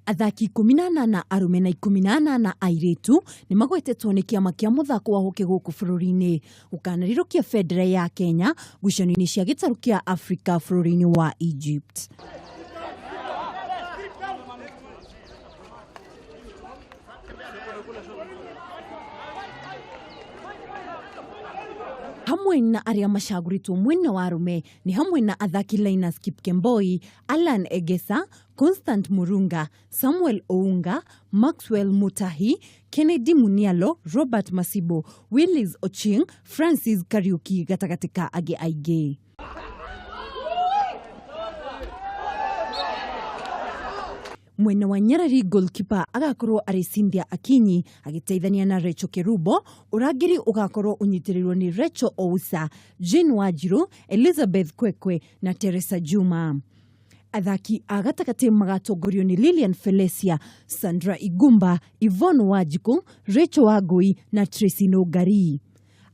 Athaki 18 arũme na 18 airĩtu nĩ magwetetwo nĩ kĩama kĩa mũthako wa hockey gũkũ bũrũri-inĩ gũkanarirũkia bendera ya Kenya ngucanio-inĩ cia gĩtarũ kĩa Afrika bũrũri-inĩ wa Egypt. Hamwe na arĩa macagũrĩtwo mwena wa arũme nĩ hamwe na athaki Linus Kipkemboi, Alan Egesa, Constant Murunga, Samuel Ounga, Maxwell Mutahi, Kennedy Munialo, Robert Masibo, Willis Ochieng, Francis Kariuki gatagatĩ ka angĩ aingĩ. Mwena wa Nyarari goalkeeper agakorwo arĩ Cynthia Akinyi agĩteithania na Rachel Kerubo, ũrangĩri ũgakorwo ũnyitĩrĩirwo nĩ Rachel Ousa, Jane Wanjiru, Elizabeth Kwekwe na Teresa Juma. Athaki a gatagatĩ magatongorio nĩ Lilian Felesia, Sandra Igumba, Yvonne Wanjiku, Rachel Wangui na Tracy Nũngari.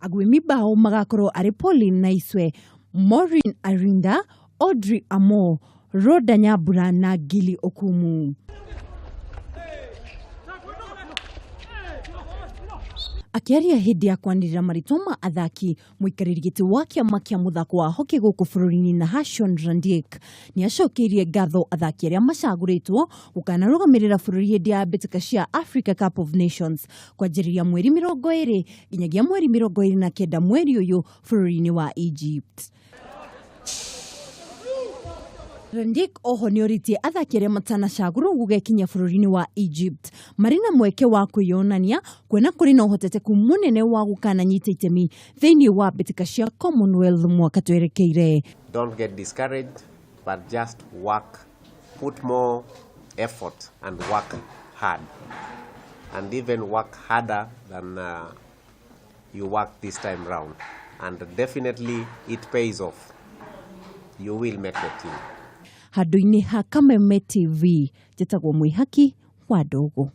Agwĩmi bao magakorwo arĩ Pauline Naiswe, Maureen Arinda, Audrey Amo, Rhoda Nyambura na Gili Okumu. Akĩaria hĩndĩ ya kwanĩrĩra marĩtwa ma athaki, mũikarĩri gĩtĩ wa kĩama kĩa mũthako wa hockey gũkũ bũrũri-inĩ Nahashon Randiek nĩ acokeirie ngatho athaki arĩa macagũrĩtwo gũkanarũgamĩrĩra bũrũri hĩndĩ ya mbĩtĩka cia Africa Cup of Nations kwanjĩrĩria mweri 20 nginyagia mweri 29 mweri ũyũ bũrũri-inĩ wa Egypt. Randiek oho nĩ orĩtie athaki arĩa matanacagũrwo gũgekinya bũrũri-inĩ wa Egypt marĩ na mweke wa kwĩyonania kuona kũrĩ na ũhotekeku mũnene wa gũkananyita itemi thĩinĩ wa mbĩtĩka cia Commonwealth mwaka twerekeire. Don't get discouraged, but just work, put more effort and work hard, and even work harder than you work this time round, and definitely it pays off. You will make the team. Handũ-inĩ ha Kameme TV, njĩtagwo Mwĩhaki wa Ndogo.